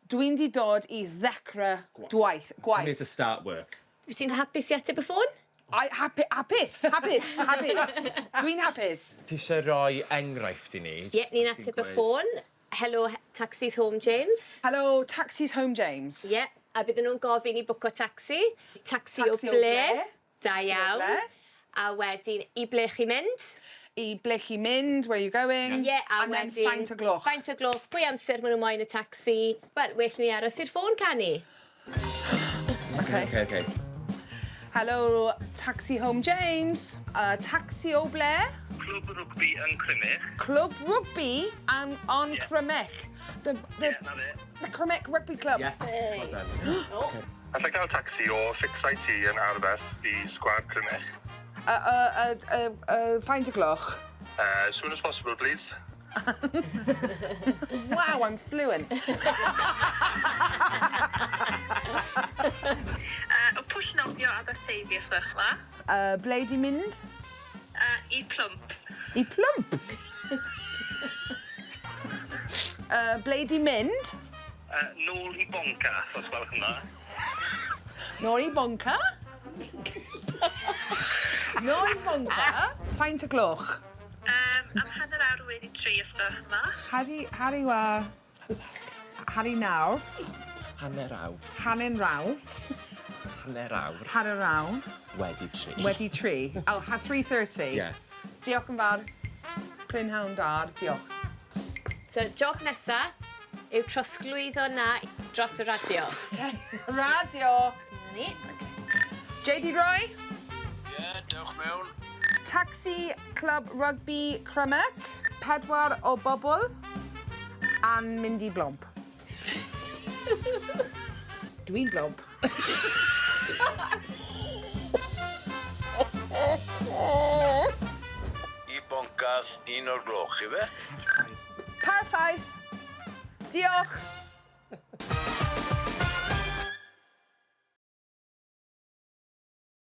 Dwi'n di dod i ddechrau dwaith. Gwaith. I'm here to start work. Wyt ti'n hapus i ateb y ffôn? I, happy, hapus, hapus, hapus. Dwi'n hapus. Ti eisiau rhoi enghraifft i ni? Ie, ni'n ateb y ffôn. Helo, Taxis Home James. Helo, Taxis Home James. Ie, a bydden nhw'n gofyn i bwco tacsi. Tacsi o ble? Da iawn. A wedyn, i ble chi'n mynd? I ble chi'n mynd, where you going? Ie, a and wedyn... then faint o gloch. Faint o gloch, pwy amser maen nhw moyn y tacsi. Wel, well ni aros i'r ffôn canu. Okay. Okay, okay. Hello, Taxi Home James. Taxi o ble? Clwb rygbi yn Crymych. Clwb rygbi and on Yeah. Crymych. The, Ie, na fe. the Crymych Rugby Club. Yes. Well done. Oh. Alla i gael tacsi o Fix IT yn Arberth i Sgwâr Crymych. Faint o gloch? As soon as possible, please. Wow, I'm fluent. Y pwll nofio Aberteifi os gwelwch dda. Ble di mynd? I Plwmp. I Plwmp? Ble di mynd? Nôl i Boncath, os gwelwch yn dda. Nôl i Bonca? Nôl i Bonca? Faint o gloch? Am 3:30 os gwelwch yn dda. Harry, Harry wa... Harry nawr. Hanner awr. Hanner awr. Hanner awr. Hanner awr. Wedi tri. Wedi tri. Oh, 3:30. Yeah. Diolch yn fawr. Prynhawn da. Diolch. So, job nesa yw trosglwyddo na dros y radio. Radio. Na ni. JD Roy? Ie, yeah, dewch mewn. Taxi Club Rugby Crymych. 4 o bobl. A'n mynd i Blomp. Dwi'n Blomp. I Boncath, 1 o'r gloch, ife? Perffaith. Diolch.